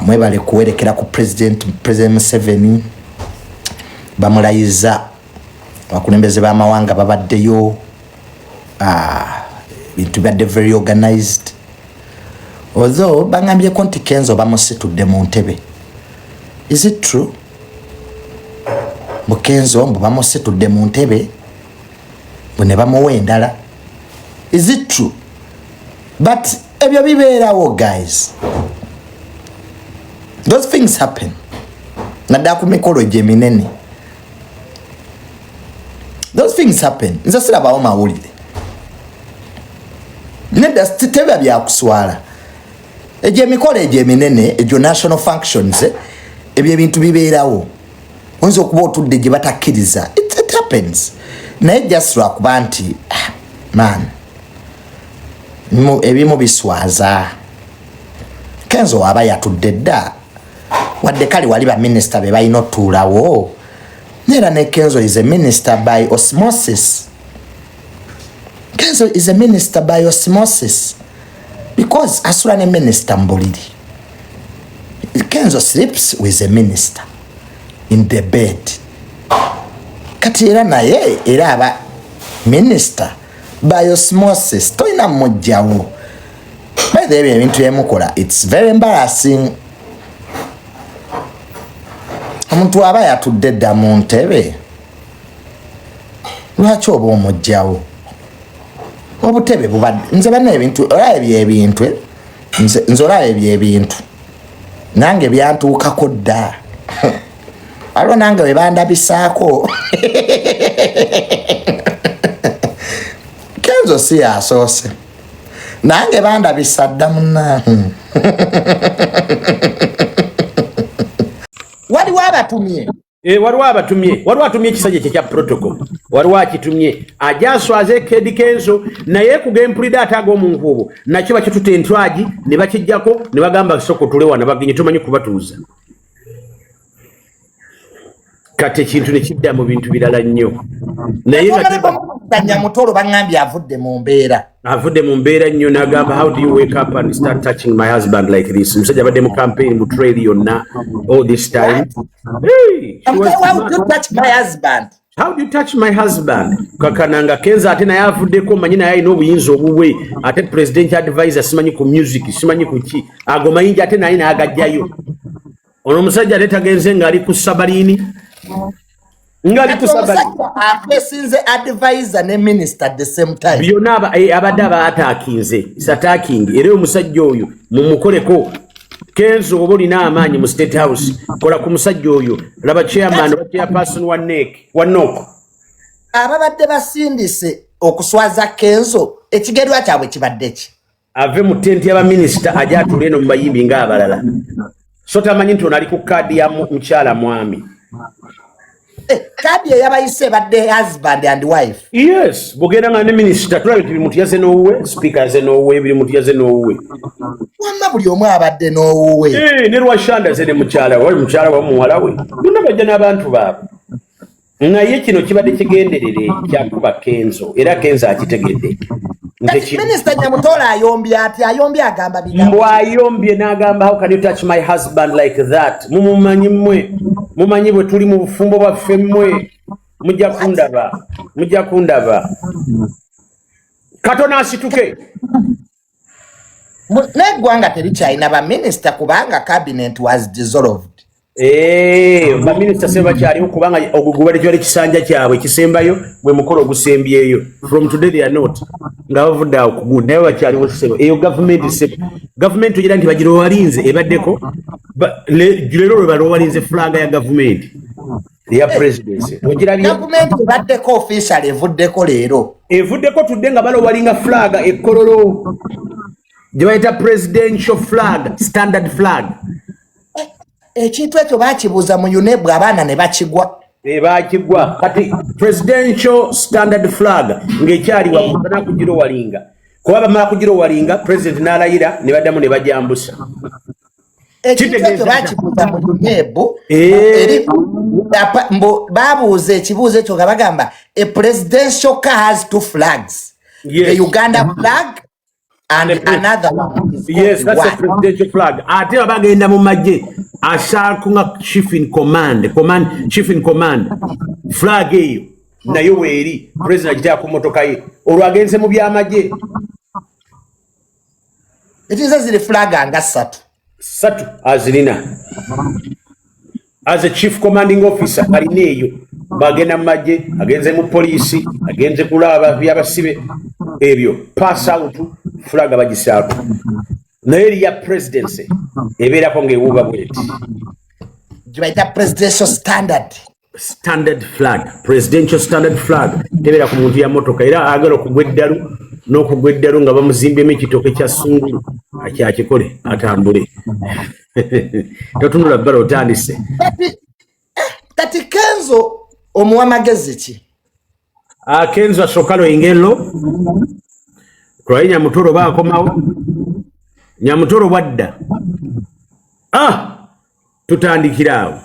Mwebale kuwerekera ku President Museveni. Bamulayiza, abakulembeze b'amawanga babaddeyo. Bintu bibadde very organized, although baŋambyeko nti Kenzo bamusitudde mu ntebe. Is it true? Mbu Kenzo mbu bamusitudde mu ntebe, mbu ne bamuwa endala. Is it true? But ebyo bibeerawo, guys, those things happen, naddala ku mikolo gye eminene. Those things happen. Nze sirabawo mawulire, nedda, teba byakuswala. Egyo emikolo egyo eminene, egyo national functions, ebyo ebintu bibeerawo. Oyinza okuba otudde gye batakkiriza. It happens. Naye just lwakuba nti, ah, man, ebimu biswaza. Kenzo aba yatudde dda, wadde kale wali baminisita be balina otuulawo, neera ne Kenzo is a minister by osmosis. Kenzo is a minister by osmosis because asula ne minister mu buliri. Kenzo sleeps with a minister in the bed. Kati era naye era aba minister by osmosis, tolina mujjawo. By the way, ebintu byemukola, it's very embarrassing. Omuntu aba yatudde dda mu ntebe, lwaki oba omugjawo? Obutebe bubadde, nze banna ebintu olaba ebyo ebintu, nze olaba ebyo ebintu nange byantuukako dda. Waliwo nange we bandabisaako. Kenzo si yasoose, nange bandabisa dda muna. Waliwo abatumye. Waliwo abatumye, waliwo atumye ekisajja kye kya protocol, waliwo akitumye ajja aswaze Eddy Kenzo. Naye kugempulidde ate ag'omunkuubo nakyo bakituta entwagi ne bakijjako ne bagamba soko tule wano bagenyi tumanyi kubatuuza. Kati ekintu ne kidda mu bintu birala nnyo, naye nga Nyamutolo baŋŋambye avudde mu mbeera. Avudde mu mbeera nnyo n'agamba, "How do you wake up and start touching my husband like this?" Omusajja abadde mu campaign, mu trail yonna all this time. Hey, she was How do you touch my husband? How do you touch my husband? Kakananga Kenzo ate naye avuddeko, manyi naye alina obuyinza obubwe, ate presidential advisor, simanyi ku music, simanyi ku ki, ago mayinja ate naye n'agajjayo. Ono omusajja ate tagenze ng'ali ku sabalini, ng'ali ku sabalini. Afesinze advisor ne minister at the same time. Byonna abadde aba ataakinze attacking. Era omusajja oyo mumukoleko. Kenzo, oba olina amaanyi mu State House, kola ku musajja oyo. Laba chairman oba chairperson wa NEC, wa NOC. Ababadde basindise okuswaza Kenzo, ekigerwa kyabwe kibadde ki? Ave mu tenti y'abaminisita, ajje atuule eno mu bayimbi ng'abalala. So tamanyi nti ono ali ku kaadi ya mukyala mwami. Kaadi eyabayise ebadde husband and wife. Yes, bwogenda nga ne minisita, tulabe nti buli muntu yaze n'owuwe, sipiika yaze n'owuwe, buli muntu yaze n'owuwe. Wamma buli omu abadde n'owuwe. Ne Rwashanda aze ne mukyala we, wali mukyala we, muwala we, bonna bajja n'abantu baabwe. Naye kino kibadde kigenderere kyakuba Kenzo, era Kenzo akitegedde. Nze Minisita Nyamutolo ayombye ati, ayombye agamba bigambo. Mbw ayombye n'agamba, "How can you touch my husband like that? Mumumanyi mmwe, mumanyi bwe tuli mu bufumbo bwaffe mmwe, mujja kundaba, mujja kundaba." Katono asituke. N'eggwanga terikyalina baminisita kubanga cabinet was dissolved. Baminisita se bakyaliwo, kubanga ogwo gubadde kibadde kisanja kyabwe ekisembayo, gwe mukolo ogusembyeyo. From today they are not, nga bavudde awo kugundi, naye bakyaliwo ssebo. Eyo gavumenti sebo, gavumenti ogira nti bagirowalinze ebaddeko leero lwe balowalinze flag ya gavumenti eya presidency, ogirabye? Gavumenti ebaddeko official evuddeko leero. Evuddeko tudde nga balowalinga flag ekololo gye bayita presidential flag, standard flag. Ekintu ekyo bakibuuza mu UNEB, abaana ne bakigwa. Bakigwa. Kati presidential standard flag ng'ekyali waggulu, bana kugirowalinga, kuba bamala kugirowalinga, president n'alayira, ne baddamu ne bajambusa. Ekintu ekyo Kitegeeza bakibuuza mu UNEB. Eh. Eri mbu babuuza ekibuuzo ekyo nga bagamba, a presidential car has two flags, the Uganda flag And another one is called Yes, that's a what? presidential flag. Ate baba agenda mu magye, asaako nga chief in command, command, chief in command. Flag eyo nayo weeri, president agiteeka ku motoka ye olwo agenze mu byamagye. Ekiza ziri flag nga ssatu. Ssatu azirina as a chief commanding officer. Alina eyo bagenda mu magye, agenze mu poliisi, agenze kulaba byabasibe ebyo, pass out flag bagisaako, naye eri ya presidency ebeerako ng'ewuuba bweti. Gye bayita presidential standard. Standard flag, presidential standard flag tebeera ku muntu ya motoka. Era agala okugwa eddalu n'okugwa eddalu nga bamuzimbyemu ekitooke kya sungulu, akyakikole atambule. Totunula bbala, otandise. Kati Kenzo omuwa magezi ki? Ah, Kenzo asooka loyingello tulaye Nyamutoro baakomawo. Nyamutoro bwadda, ah, tutandikira awo.